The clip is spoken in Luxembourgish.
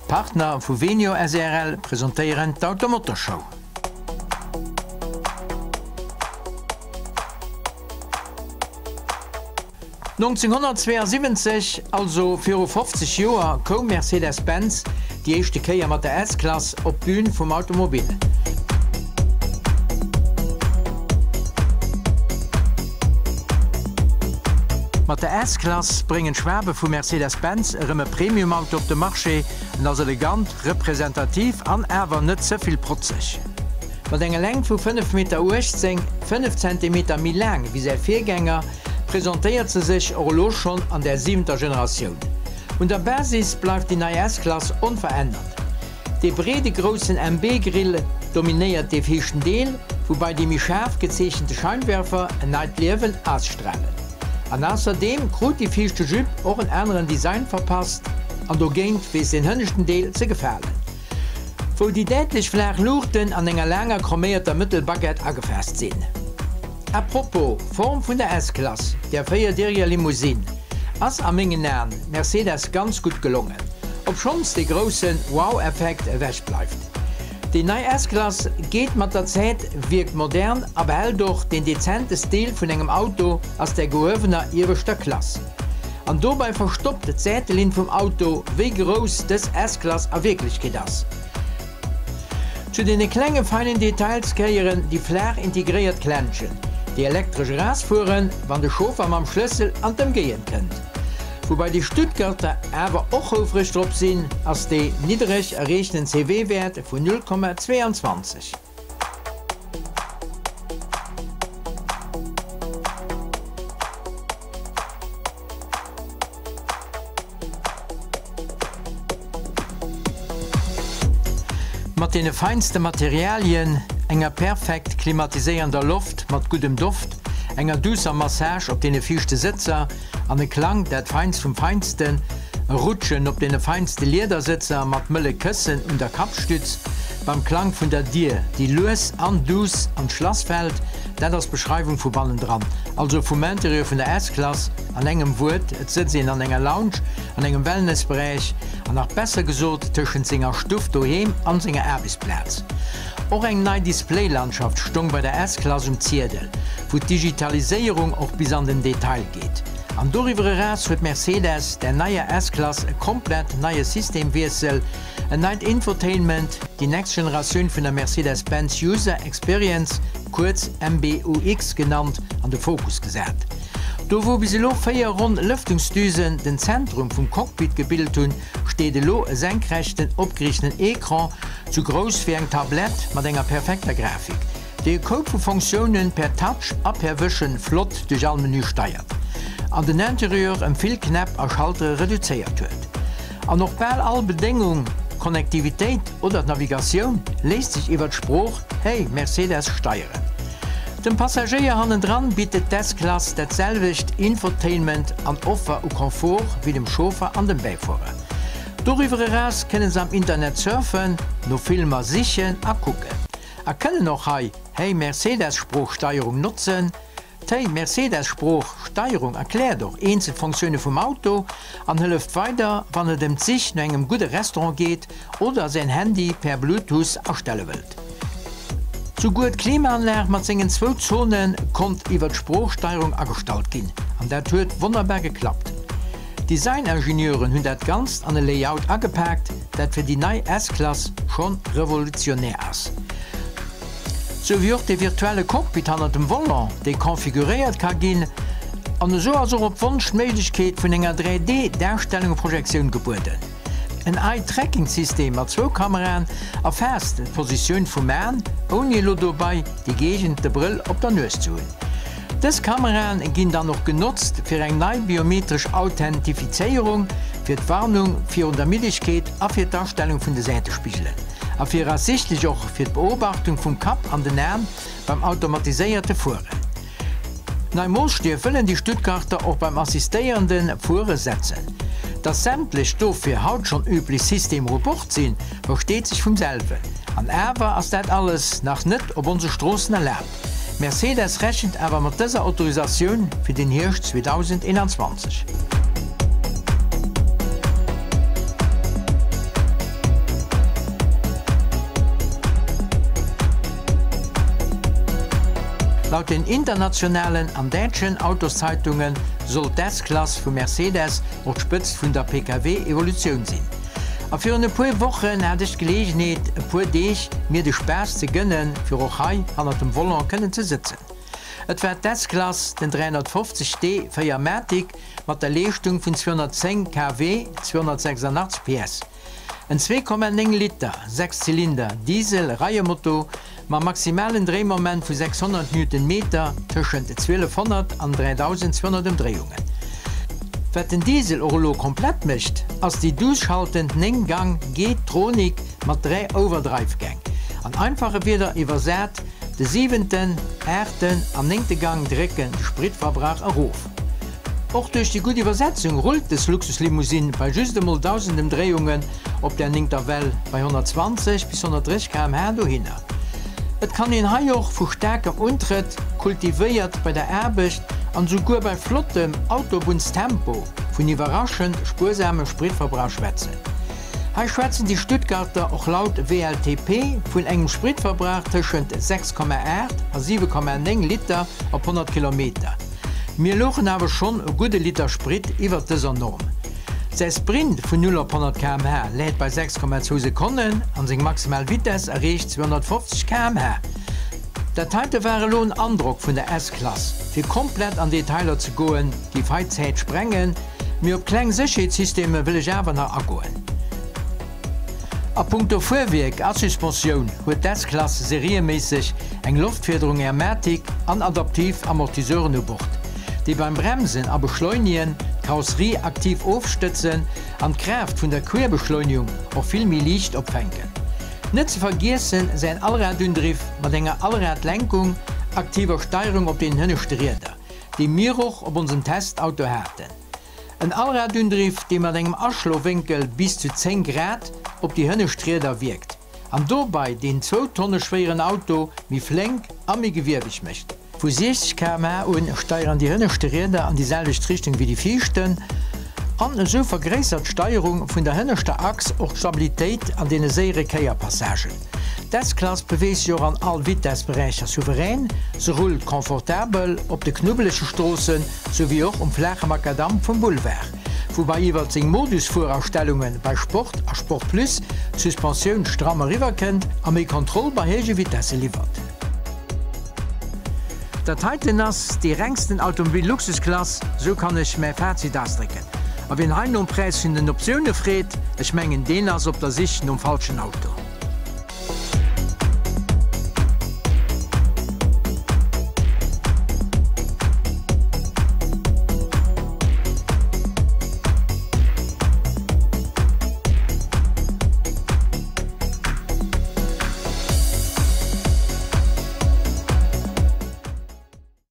D'Partner vu Venio srl presentéieren d'Automotorshow. 1972, also viru 50 Joer, koum Mercedes-Benz déi éischte Kéier mat der S-Klass op d'Bün vum Automobil. Mat der S-Klass bréngen d'Schwabe vu Mercedes-Benz erëm e Premium-Auto op de Marché. En ass elegant, representativ an awer net ze vill protzeg. Mat enger Längt vu 5 Meter 18, 5 Zentimeter méi laang wéi säi Virgänger, presentéiert se sech och elo schonn an der siwenter Generatioun. Un der Basis bleift déi nei S-Klass onverännert. Dee breede groussen MB-Grill dominéiert dee viischten Deel, woubai déi méi schaarf gezeechente Scheinwerfer en neit Liewen ausstralen. An ausserdeem krut déi viischte Jupe och en aneren Design verpasst an dogéint weess den hënneschten Deel ze gefalen, wou déi däitlech flaach Luuchten an enger laanger chroméierter Mëttelbaguette agefaasst sinn. A propos, Form vun der S-Klass, der véierdieriger Limousine, ass a mengen Aen Mercedes ganz gutt gelongen, obschonns dee groussen Wow-Effekt ewech bleift. Déi nei S-Klass geet mat der Zäit, wierkt modern a behält och deen dezente Stil vun engem Auto ass der gehuewener ieweschter Klass. An dobei verstoppt d'Säitelinn vum Auto, wéi grouss dës S-Klass a Wierklechkeet ass. Zu deene klenge feinen Details gehéieren déi flaach integréiert Klenschen, déi elektresch erasfueren, wann de Chauffer mam Schlëssel an d'Ëmgéigend kënnt. Woubai déi Stuttgarter awer och houfreg drop sinn, ass dee niddereg erreechtenen CW-Wäert vun 0,22. Mat deene feinste Materialien, enger perfekt klimatiséiernder Loft mat guddem Doft, enger duusser Massage op deene viischte Sëtzer an e Klang dat Feinst vum Feinsten, e Rutschen op deene feinste Liedersëtzer mat mëlle Këssen un der Kappstütz, beim Klang vun der Dier, déi lues an duuss an d'Schlass fält, dat ass d'Beschreiwung vu bannendran, also vum Interieur vun der S-Klass. An engem Wuert, et sëtzt een an enger Lounge, an engem Wellnessberäich, an nach besser gesot, tëschent senger Stuff doheem an senger Aarbechtsplaz. Och eng nei Displaylandschaft stong bei der S-Klass um Ziedel, wou d'Digitaliséierung och bis an den Detail geet. An doriwwer eraus huet Mercedes der neier S-Klass e komplett neie Systemwiessel, en neit Infotainment, déi next Generatioun vun der Mercedes-Benz User Experience, kuerz MBUX genannt, an de Fokus gesat. Do wou bis elo 4 ronn Lëftungsdüsen den Zentrum vum Cockpit gebilt hunn, steet elo e senkrechten opgeriichtenen Ecran, sou grouss wéi eng Tablett mat enger perfekter Grafik, déi e Koup vu Fonctiounen per Touch a per Wëschen flott duerch all Menü steiert an den Interieur ëm vill Knäpp a Schaltere reduzéiert huet. An och bal all Bedéngung, Connectivitéit oder d'Navigatioun léisst sech iwwer d'Sprooch Hey Mercedes steieren. Dem Passagéier hannendran bittet d'S-Klass dat selwecht Infotainment an Offer u Confort wéi dem Chauffer an dem Bäifuerer. Doriwwer eraus kënne se am Internet surfen, no Filmer sichen a kucken. A kënnen och hei Hey Mercedes Sproochsteierung notzen. D'Hey Mercedes Sprooch Steierung erkläert och eenzel Funktioune vum Auto an hëlleft weider wann et ëm d'Sich no engem gudde Restaurant geet oder säin Handy per Bluetooth astelle wëllt. Souguer d'Klimaanlag mat sengen zwou Zone konnt iwwer d'Sproochsteierung agestallt ginn an dat huet wonnerbar geklappt. D'Design-Ingenieuren hunn dat Ganzt an e Layout agepaakt, dat fir déi nei S-Klass schonn revolutionär ass. Sou wéi och de virtuelle Cockpit hannert dem Volant, dee configuréiert ka ginn. An esou ass och op Wonsch d'Méiglechkeet vun enger 3D-Darstellung a Projektioun gebueden. En Eye-Tracking-System mat zwou Kameraen erfaasst d'Positioun vum Aen, ouni elo dobei déi gëeegente Brëll op der Nues ze hunn. Dës Kameraen ginn dann och genotzt fir eng nei biometresch Authentifizéierung, fir d'Warnung virun der Middegkeet a fir d'Astellung vun de Säitespigelen. A viraussichtlech och fir d'Beobachtung vum Kapp an den Aen beim automatiséierte Fueren. Nei Moosstief wëllen déi Stuttgarter och beim assistéierende Fuere setzen. Dass sämtlech dofir haut schonn üblech Systemer u Bord sinn, versteet sech vum selwen. An awer ass dat alles nach net op onse Stroossen erlaabt. Mercedes rechent awer mat dëser Autorisatioun fir den Hierscht 2021. Laut den internationalen an dätschen Autoszeitungen soll d'S-Klass vu Mercedes och d'Spëtzt vun der PKW-Evolutioun sinn. A virun e puer Wochen hat ech d'Geleegenheet e puer Deeg mir de Spaass ze gënnen, fir och hei hannert dem Volant kënnen ze sëtzen. Et war d'S-Klass, den 350 D 4 Matic mat der Leeschtung vun 210 kW, 286 PS. En 2,9 Liter Sechszylinder Diesel Reiemotor mam maximalen Dréimoment vu 600 Newtonmeter tëschent 1200 an 3200 Ëmdréiungen. Wat den Diesel och elo komplett mécht, ass déi duuss-schaltend 9 Gang G-Tronic mat 3 Overdrive-Gäng. An einfache Wierder iwwersat, de siwenten, aachten an néngte Gang drécken de Spritverbrauch erof. Och duerch déi gutt Iwwersetzung rullt des Luxuslimousine bei just emol 1.000 Emdréiungen op der néngter Well bei 120 bis 130 km/h dohinner. Et kann een hei och vu staarkem Untrëtt, kultivéiert bei der Aarbecht an esouguer bei flottem Autobunnstempo vun iwwerraschend spuersamem Spritverbrauch schwätzen. Hei schwätzen déi Stuttgarter och laut WLTP vun engem Spritverbrauch tëschent 6,8 a 7,9 Liter op 100 Kilometer. Mir louchen awer schonn e gudde Liter Sprit iwwert dëser Norm. Säi Sprint vun 0 op 100 km/h läit bei 6,2 Sekonnen an seng maximal Vitess erreecht 250 km/h. Dat heite war elo en Androck vun der S-Klass. Fir komplett an Detailer ze goen, géif hei d'Zäit sprengen, mee op kleng Sécherheetssystemen wëll ech awer nach agoen. A punkto Fuerwierk a Suspensioun huet d'S-Klass serieméisseg eng Loftfiederung Airmatic an adaptiv Amortiseuren u Bord, déi beim Bremsen a Beschleunien d'Karosserie aktiv ofstëtzen an d'Kraaft vun der Querbeschleunigung och vill méi liicht opfänken. Net ze vergiessen säin Allradundriff mat enger Allradlenkung, aktiver Steierung op den hënneschte Rieder, déi mir och op onsem Testauto haten. En Allradundriff, dee mat engem Aschlowénkel bis zu 10 Grad op déi hënnescht Rieder wierkt an dobei deen zwou Tonne schwéieren Auto méi flénk a méi gewierweg mécht. Vu 60 km/h un steieren déi hënneschte Rieder an déi selwecht Richtung wéi déi viischten an esou vergréissert d'Steierung vun der hënneschter Achs och d'Stabilitéit an deene séiere Kéierpassagen. D'S-Klass beweegt sech och an all Vitessberäicher souverän, se rullt confortabel op de knubbelege Stroossen, sou wéi och um flaache Makadamm vum Boulevard, woubai iwwert seng Modusfuerastellunge bei Sport a Sport Plus d'Suspensioun stramm eriwwer kënnt a méi Kontroll bei héije Vitesse liwwert. Dat heiten ass déi rengsten Automobil Luxusklass, sou kann ech mäi Fazit ausdrécken. A wien hei nom Präis vun den Optioune freet, ech mengen deen ass op der Sich nom falschen Auto.